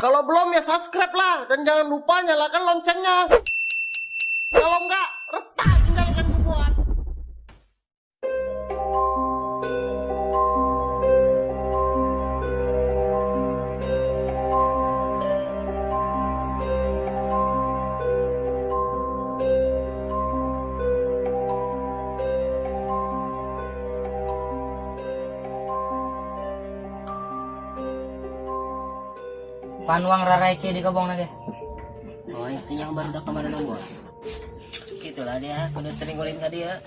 Kalau belum ya subscribe lah dan jangan lupa nyalakan loncengnya. Kalau enggak, retak tinggal akan kubuat. Panuang raraiki di kobong lagi. Oh, itu yang baru udah kemarin nunggu. Gitulah dia, kudu sering ulin ka dia.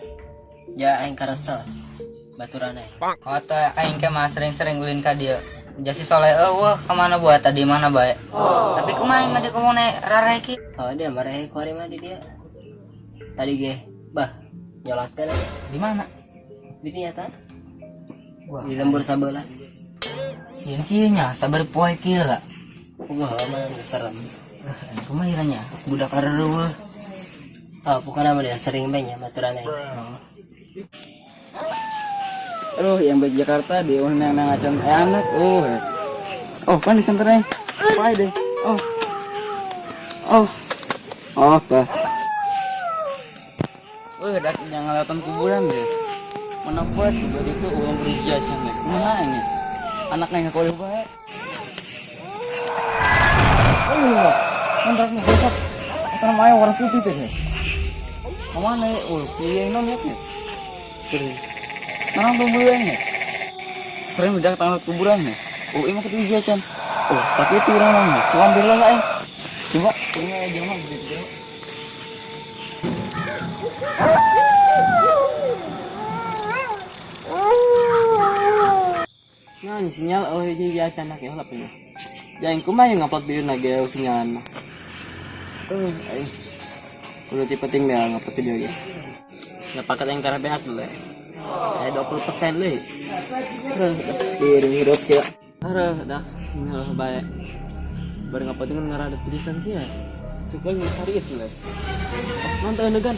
Ya aing karesel. Baturan aing. Oh, tuh aing ke mah sering-sering ulin ka dia. Jasi soleh eueuh kemana buat tadi mana bae. Tapi kumaha mah di kobong ne raraiki? Oh, dia marah kuari mah di dia. Tadi ge, bah, nyolatkeun aja. Di mana? Di dinya tah. Wah, Di lembur sabelah. sieun kieu nya, sabar poe kieu lah. Wah, mah serem. Kumaha ira nya? Budak areueuh. Oh, pokoknya mah dia sering bae nya baturan aing. Aduh, yang baik Jakarta di nang nang acan anak. Oh. Oh, kan di senternya. Apa deh? Oh. Oh. Oh, tah. Wah, dak yang ngelatan kuburan deh. Mana buat tiba itu uang kerja can. Kumaha ini? Anaknya nggak boleh bae. Oh, mantap nih, besok. Apa namanya warna putih tuh nih? Kemana ya? Oh, iya non ya. Nah, kuburan ya. Sering udah tangan kuburan ya. Oh, ini mau ketiga can. Oh, tapi itu orang mah. Coba ambil lah eh. Coba, ini aja mah begitu. Nah, ini sinyal oh ini biasa anak ya lah punya. Jangan kumaha yang ngupload video lagi ya sinyalan mah. Eh, udah tipe penting deh ngupload video ya. Nggak pakai yang karena beak dulu ya. 20% deh. Aduh, Di hidup ya. aduh, dah sinyal baik. Baru ngupload dengan ngarah ada tulisan ya. Cukup yang hari itu lah. Oh, nonton degan.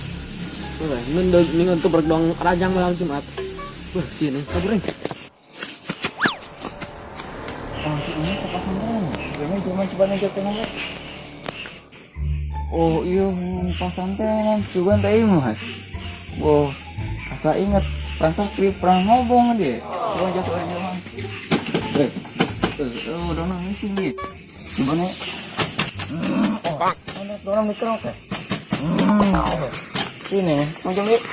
Wah, nendo ningon tuh berdong rajang malam Jumat. Wah, sini kaburin. Oh, ini pasang Ini cuma coba nih tengok. Oh iya, pasang teh sugan teh mah. Wah, asa inget perasa pernah ngobong dia. Coba jatuh aja mah. Eh, oh, udah nangis sih. Coba nih. Oh, mana dorong mikro teh. Sini, mau jam yuk.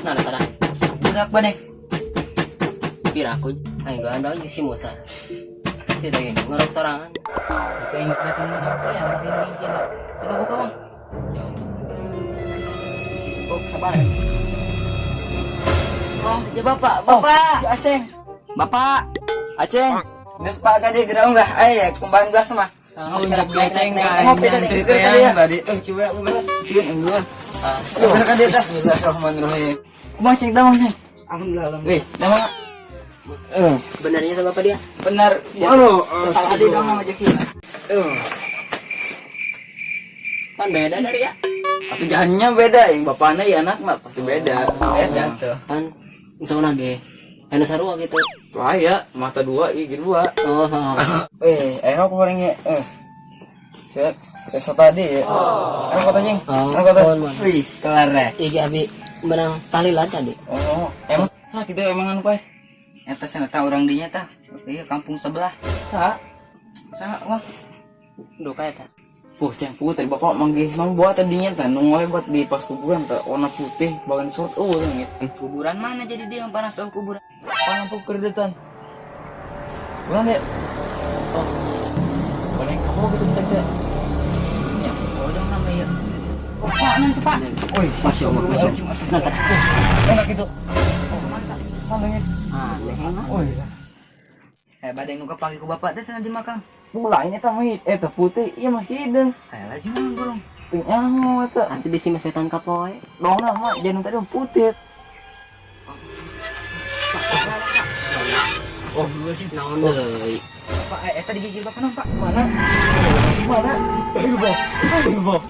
Nah, tara. Budak badeng. Pira aku aing doan doang si Musa. Si tadi ngorok sorangan. Tapi aing kelihatan apa ya makin gigi lah. Coba buka, Bang. Coba. Si bok sabar. Oh, ya bapak, bapak. Si Aceng. Bapak. Aceng. Geus Pak gade geura enggak? Eh, kumbahan gelas mah. Oh, Aceng ngopi tadi tadi. Eh, coba sieun enggeun. Aduh, kan dia Bismillahirrahmanirrahim. Kumaha ceng damang ceng? Alhamdulillah. Wih, damang. Benarnya sama apa dia? Benar. Aduh, salah di dong sama Jeki. Kan beda dari ya. Atau jahannya beda, yang bapaknya ya anak mah pasti beda. Beda tuh. Pan insya ge. Anu sarua gitu. Wah ya, mata dua, gigi dua. Oh, Eh, enak palingnya. Eh. Saya tadi ya. Enak kata ceng. Oh, Enak kata. mohon. Wih, kelar deh. Iya abi menang tahlilan tadi. Oh, emang sakit ya emang anu pak? Eta cenah tah urang dinya tah. Iya kampung sebelah. Sa. Saha wah. Duka eta. Ceng putih tadi bapak manggih mang buat tadinya tah nunggu buat di pas kuburan tah warna putih bagian surut oh gitu. Kuburan mana jadi dia yang panas oh kuburan. Panah pun keredetan. Bukan deh. Oh. Paling kamu gitu bentar teh. Ya. Oh, dong nama ya. Oh, Pak, nanti Pak. Oi, Masya Allah, masya Allah. Enak itu. Oh, mantap. Aneh mah. Oi. Eh, badeng nu kapanggih ku bapak teh cenah di makam. Mulai eta mah eta putih ieu mah hideung. Kayak lagi mah belum. Teu nyaho eta. Nanti bisi mah setan kapoe. Dongna mah jangan tadi putih. Oh, naon deui. Pak, eta digigit bapak non, Pak. Mana? Mana? Ayo, Bob. Ayo, Bob.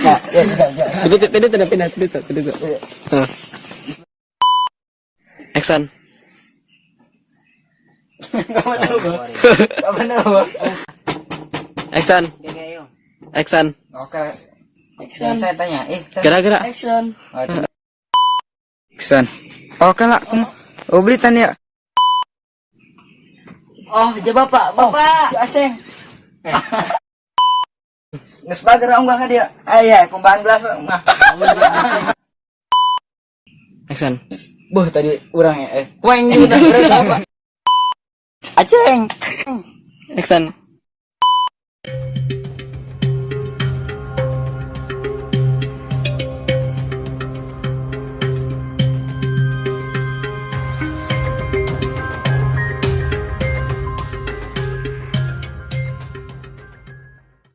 Nah, ya, ya, ya. Tidak, tidak, tidak, tidak, tidak, tidak. Action. Apa nama? Action. Action. Oke. Action. Saya tanya, eh. Gara-gara. Action. Action. Oke lah, kamu. Oh, beli tan ya. Oh, ja bapak, bapak. Si Aceng. Nges bager unggah ka dia. Aya, kumbahan gelas mah. Action. Buh, tadi urang ya. Eh, kueng udah apa? Aceng. Action.